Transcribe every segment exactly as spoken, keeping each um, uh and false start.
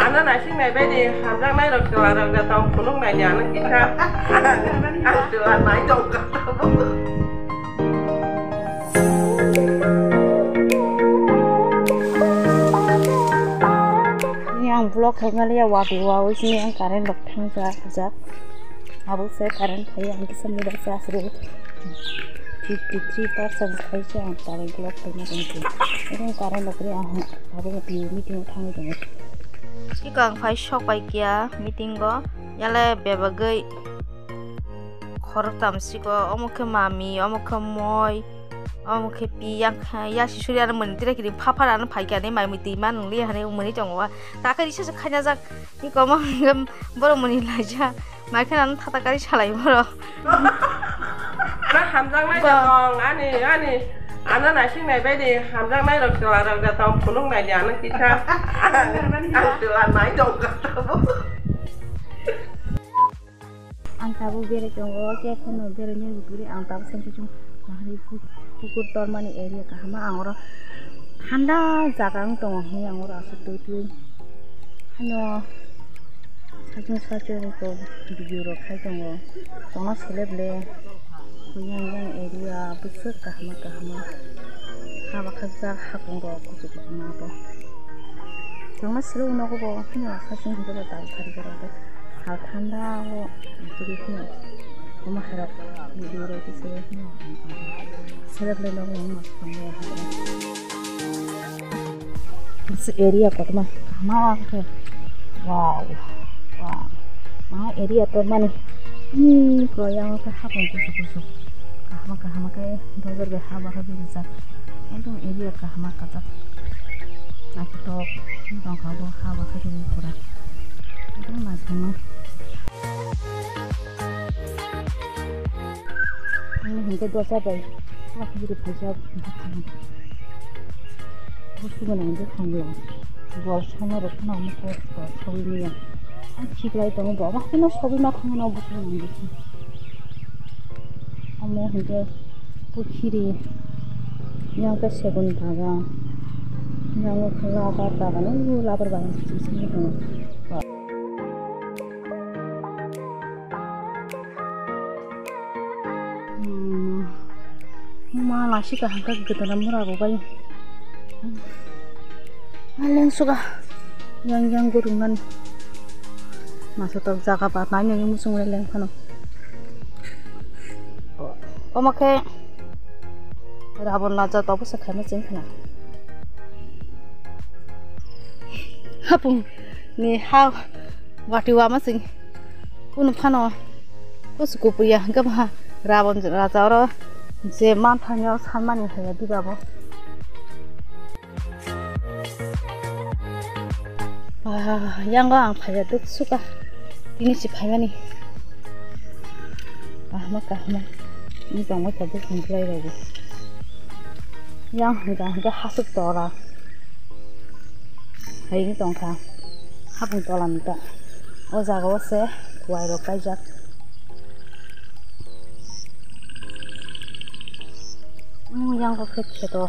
Ano naising nai bai di, hamjaknai rok chwla rok da tong phunuk nai di ano kisa. Ang chwla nai tong ka tabuk. Ini ang vlog khai maliya, wati wawi sini ang current rok thangjak jak. Abo se current khai ang kisa mobile charge rw fifty three percent khai se ang current vlog khai ma tong khe. Ini current rok ri ang abo piu meeting thangwi tongo. Iko ang phai sok pai kiya meeting o, yale bebagwi khoroktham siko, omo khe mami, omo khe moi, omo khe pi, yang khe ya sisuri ano mani tira kiri phapha ano phai kani mai mui twi ma nung li hani mani tongo wa. Ta khe risa se khaina jak, ni komo borok mani laija, mai khe ano thata kari salai borok. Ano hamjaknai da tong, ani, ani, ano naising nai bai di, hamjaknai rok chwla rok da tong phunuk nai di ano kisa. Ang chwla nai tong ka tabuk. Ang tabuk berai tongo, khe phano berai nini guri ang tabuk sengkhe chung nahari pu-, pukur tormani area kahama ang oro thanda jaga wng tongo hinwi ang oro aswk twi twi. Hano saichung saichung kok video rok khai tongo, tongna selep le. Yang yang area bwswk kahama kahama. Ha bakhajak hapung rok kuchuk kuchuk ma bo. Tongma silo nogo bo hino sasung hingke bo tal sari borok bo. Sal thanda o asugwi hino. Omo hai rok video rok kisa hino. Selek le nogo omo songya hai. This area kotorma kahama khe. Wow. Wow. Ma area to mani. Hmm, ko yang khe hapung kusu kusu. Kahama kahama khe dozor bai haba khe rijak. Ekdom area kahama kajak. Naithotok tongkha bo haba khe rijak pura. Ekdom naithokno. Ani hingke dosa bai. Wah, biri phaijak. Busu gwnang bwkhang bwla. Bol sana rok phano omo khe sawi manya. Ang khiklai tongo bo. Omo haino sawi ma thangmano busu gwnang bwkhang. Omo hinkhe pukhiri. Yang khe segun bagan. Yang khe labar bagan. O labar bagan simi simi tongo. Hmm. Ma lasi kaham khe gwdana mura rok bai. Ma lengsuga yang yang gurung nani. Masa tok jaga ba nai nai muchung le leng phano. Omo khe Rabon laja tok bwsa khaima cheng khna. Hapung ni ha wati wama cheng. Kunu phano kusu kupuya hwnkhe ba Rabon raja oro je manthangyo sanmani haiya diba bo. Ah, yango ang phaiya duk suka tini si phaimani. Kahma kahma ni tongma khe duk hwnklai rw. Yang hwnkha hwnkhe hasuk tora. Hai wng tongkha. Hapung tola ni ta. O jaga o se kuwai rok kaijak. Yang khe kheto.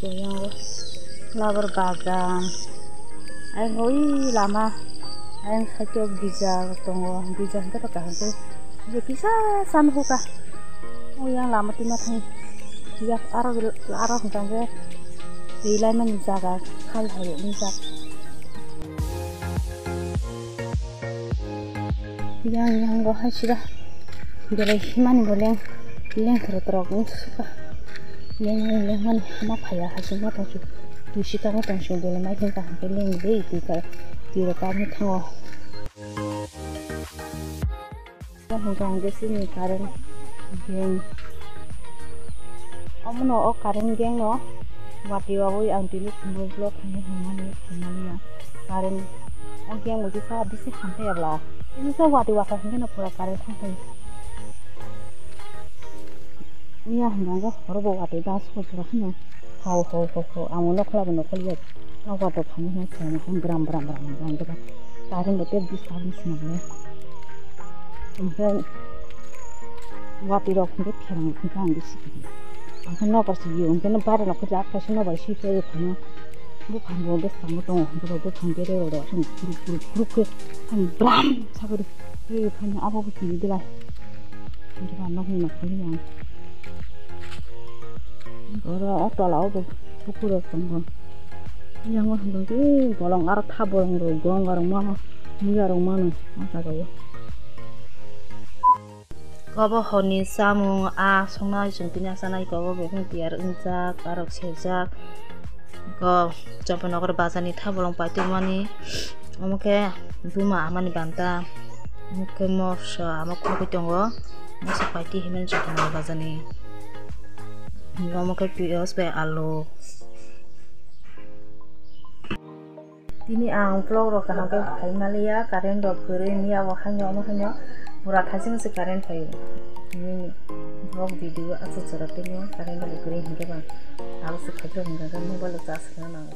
Yang labar bagan. Ayang oi lama. Ayang side o gija tongo. Gija hwnkhe to kaham khe. Je kisa san huka. O yang lama tima thang. Yak aro aro hwnkhe twi laimani jaga khai hai wngjak. Yang yang bo hai sida belai himani bo leng leng thoro torok wng suka. Leng leng leng mani hama phaiya hai sima tong su. Twi sika wng tong su belai mai hwnkha hwnkhe leng dei twi ka twi rok kami thango. Hwnkha hwnkhe chini current gang. Omono o current gang no wati wabwi ang tini khumui vlog khainai hwnmani khaimani ya. Current o gang bo kisa bisi hamthai ya bla. Kisa wati wasa hwnkhe no pura current thangthai. Miya hwnkha hwnkhe horo bo wati da sukha sukha hwnwi. Hau hau hau hau ang nokla bo nokol ya. Nobar rok phano hwnwi khlaina hwn bram bram bram bram bram. Current bo tei disturb wngwi swnam le. Hwnkhe wati rok hwnkhe pherang hwnkhe ang bisi kiri. Ang khe nobar si yo hwnkhe no bare rok khe jak kaisa nobar si phai phano. Buphang bo bwskango tongo, borok buphang bere rok rw aswk kuruk kuruk kuruk khe ani bwlam sagori twi phano abo bo twi belai. Hwnkhe ba nokni nokni ang oro o tola o bo pukur rok tongo. Yang o hwnkhe bolong aro thabolong rok gong arok mano muya rok mano o jaga o. Obo horni chamung, a songnai chwng tini achanai, iko bo bebak tiyar wngjak, arok sejak. Iko Chomponogor bazar ni thabolong paitwmani, omo khe duma amani banta, omo khe moso ama khogwi tongo, moso paitwi hinmani Chomponogor bazar ni. Omo khe piyaj bai alu. Tini ang vlog rok kaham khe phai maliya, current rok kwrwi miya o haino omo haino pura thaising se current phaio. Nini vlog video aswk jora tini current rok kwrwi hinkhe bang abo se phaikhe hinkhe mobile o charge rwna nango.